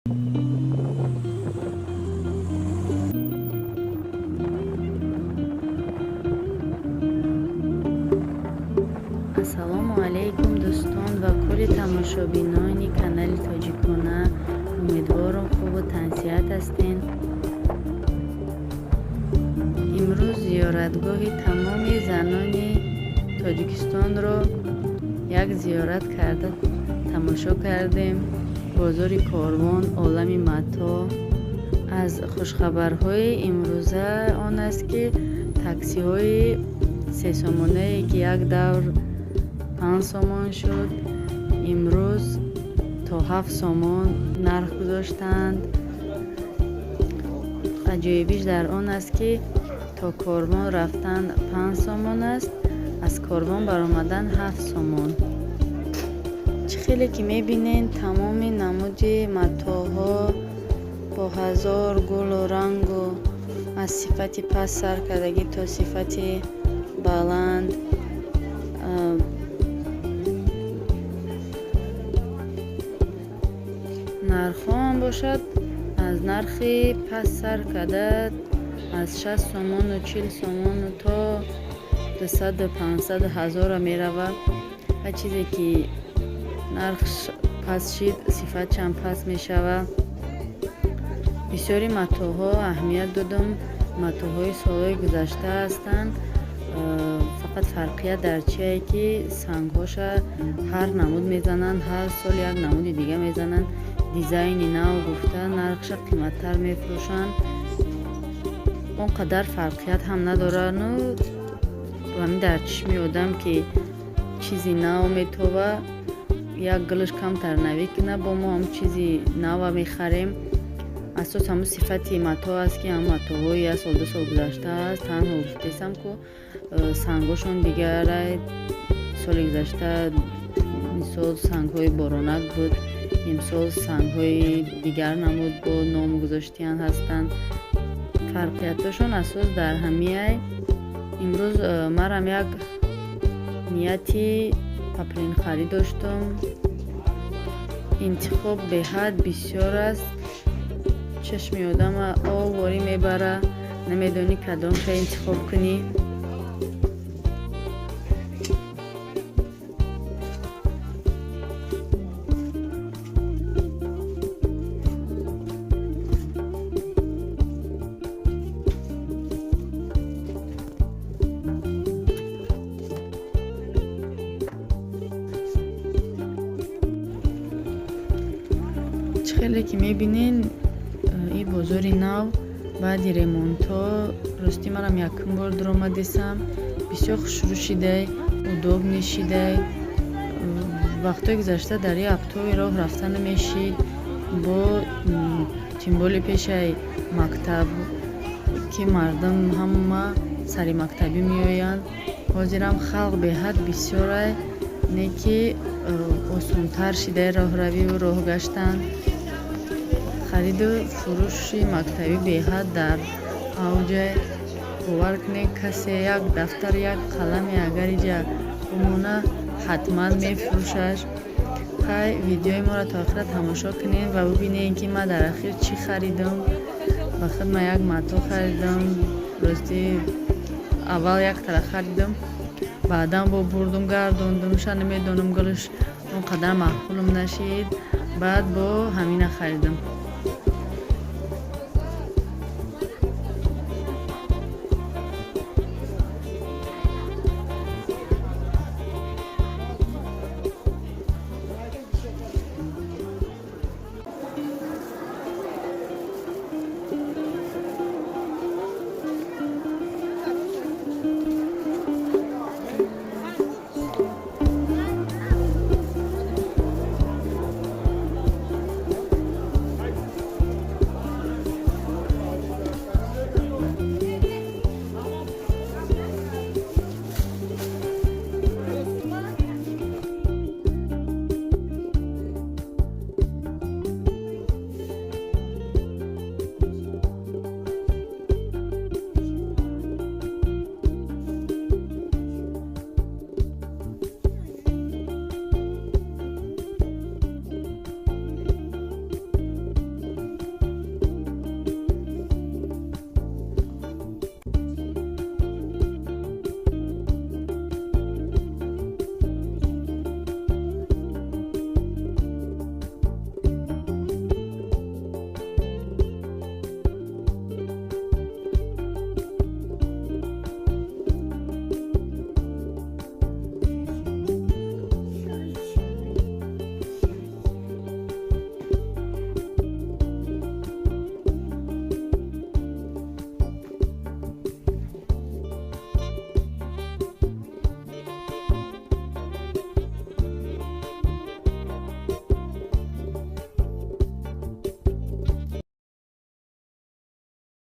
Ассалому алайкум, дӯстон ва кулли тамошобинони канали Тоҷикона. Умедворам, хубу тансиҳат ҳастен. Имрӯз зиёратгоҳи тамоми занони Тоҷикистонро як зиёрат карда тамошо кардем. Бозори Корвон, олами матоъ. Аз хушхабарҳои имрӯза он аст, ки таксиҳои сесомонае, ки як давр 5 сомон шуд, имрӯз то 7 сомон нарх гузоштаанд. Аҷоибиш дар он аст, ки то Корвон рафтан 5 сомон аст, аз Корвон баромадан 7 сомон. Чӣ хеле ки мебинед, тамоми намуди матоъҳо бо ҳазор гулу рангу, аз сифати паст сар кардагӣ то сифати баланд. Нархҳоам бошад, аз нархи паст сар карда, аз 60 сомону 40 сомону то 200, 500, ҳазора меравад. Ҳар чизе ки нархш паст шид, сифатшам паст мешавад. Бисёри матоъҳо аҳамият додам, матоъҳои солҳои гузашта ҳастанд. Фақат фарқият дар чие, ки сангҳоша ҳар намуд мезананд, ҳар сол як намуди дига мезананд, дизайни нав гуфта нархша қиматтар мефурӯшанд. Он қадар фарқият ҳам надорану ҳамин дар чишми одам, ки чизи нав метова, як гулаш камтар навӣ кунад, бо мо ҳам чизи нава мехарем. Асос ҳамун сифати матоъ аст, ки ҳамун матоъҳои як сол, 2 сол гузашта аст. Танҳо гуфтесам, ку сангҳошон дигарай. Соли гузашта, мисол, сангҳои боронак буд, имсол сангҳои дигар намуд бо ном гузоштиян ҳастанд. Фарқиятҳошон асос дар ҳамиай. Имрӯз марам як нияти паплинхарӣ доштум. Интихоб беҳад бисёр аст, чашми одама обворӣ мебара, намедонӣ кадомша интихоб кунӣ. Чӣ хеле ки мебинен, ин бозори нав баъди ремонтҳо, ростӣ манам якум бор дуромадесам, бисёр хушрӯ шидай, удобный шидай. Вақтҳои гузашта дар ин оптовый роҳ рафта намешид, бо тем более пешаи мактаб, ки мардум ҳама сари мактабӣ меоянд. Ҳозирам халқ беҳад бисёрай, не ки осонтар шидай роҳравиву роҳ гаштан. Хариду фурӯши мактабӣ беҳад дар авҷай. Бовар кунед, касе як дафтар, як қаламе агар иҷа бимона, ҳатман мефурӯшаш. Хай, видеои моро то охира тамошо кунед ва бубинед, ки ман дар ахир чӣ харидам. Ба худ ман як матоъ харидам. Ростӣ, аввал яктара харидам, баъдан бо бурдум, гардондумша, намедонам, гулаш он қадар маъқулам нашид, баъд бо ҳамина харидам.